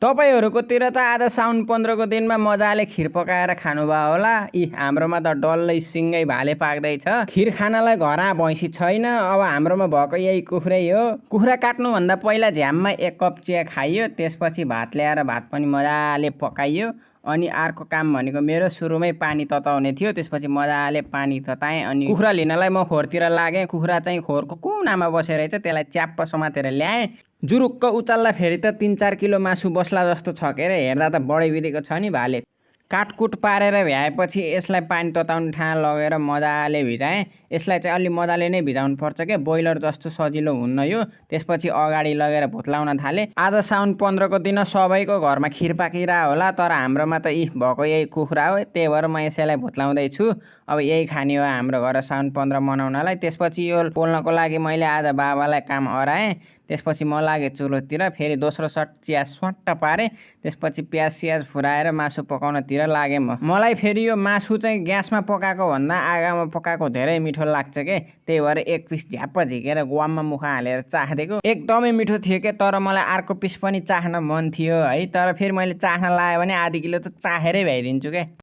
तपाईँहरूकोतिर त आज साउन 15 को दिनमा मजाले खिर पकाएर खानुभयो होला। हाम्रोमा त डल्लै सिङ्गै भाले पाक्दैछ। खिर खानलाई घरमा भैँसी छैन। अब हाम्रोमा भएको यही कुखुरै हो। कुखुरा काट्नुभन्दा पहिला झ्याममा 1 कप चिया खाइयो। त्यसपछि भात ल्याएर भात पनि मजाले पकाइयो। अनि अर्को काम भनेको मेरो सुरुमै पानी तताउने थियो। त्यसपछि मजाले पानी तताएँ। अनि कुखुरा लिनलाई म खोरतिर लागेँ। कुखुरा चाहिँ खोरको कुनामा बसेर रहेछ। त्यसलाई च्याप्प समातेर ल्याएँ। जुरुक्क उचाल्दा फेरि त 3-4 किलो मासु बस्ला जस्तो छ के रे। हेर्दा त बढी बितेको छ नि भाले। काटकुट पारेर भ्याएपछि यसलाई पानी तताउने ठाउँ लगेर मजाले भिजाएँ। यसलाई चाहिँ अलि मजाले नै भिजाउनु पर्छ के, बोइलर जस्तो सजिलो हुन्न यो। त्यसपछि अगाडि लगेर भुत्लाउन थालेँ। आज साउन 15 को दिन सबैको घरमा खिर पाकिरह होला। तर हाम्रोमा त भएको यही कुखुरा हो। त्यही भएर म यसैलाई भुत्लाउँदैछु। अब यही खाने हो हाम्रो घर साउन 15 मनाउनलाई। त्यसपछि यो पोल्नको लागि मैले आज बाबालाई काम हराएँ। त्यसपछि म लागेँ चुलोतिर। फेरि दोस्रो सट चिया स्वाट्ट पारेँ। त्यसपछि प्याज सियाज फुराएर मासु पकाउनतिर लागेँ म। मलाई फेरि यो मासु चाहिँ ग्यासमा पकाएको भन्दा आगोमा पकाएको धेरै मिठो लाग्छ के। त्यही भएर 1 पिस झ्याप्प झिकेर ग्वाममा मुख हालेर चाखिदिएको। एकदमै मिठो थियो के। तर मलाई अर्को पिस पनि चाख्न मन थियो है। तर फेरि मैले चाख्न लाएँ भने आधी किलो त चाखेरै भ्याइदिन्छु के।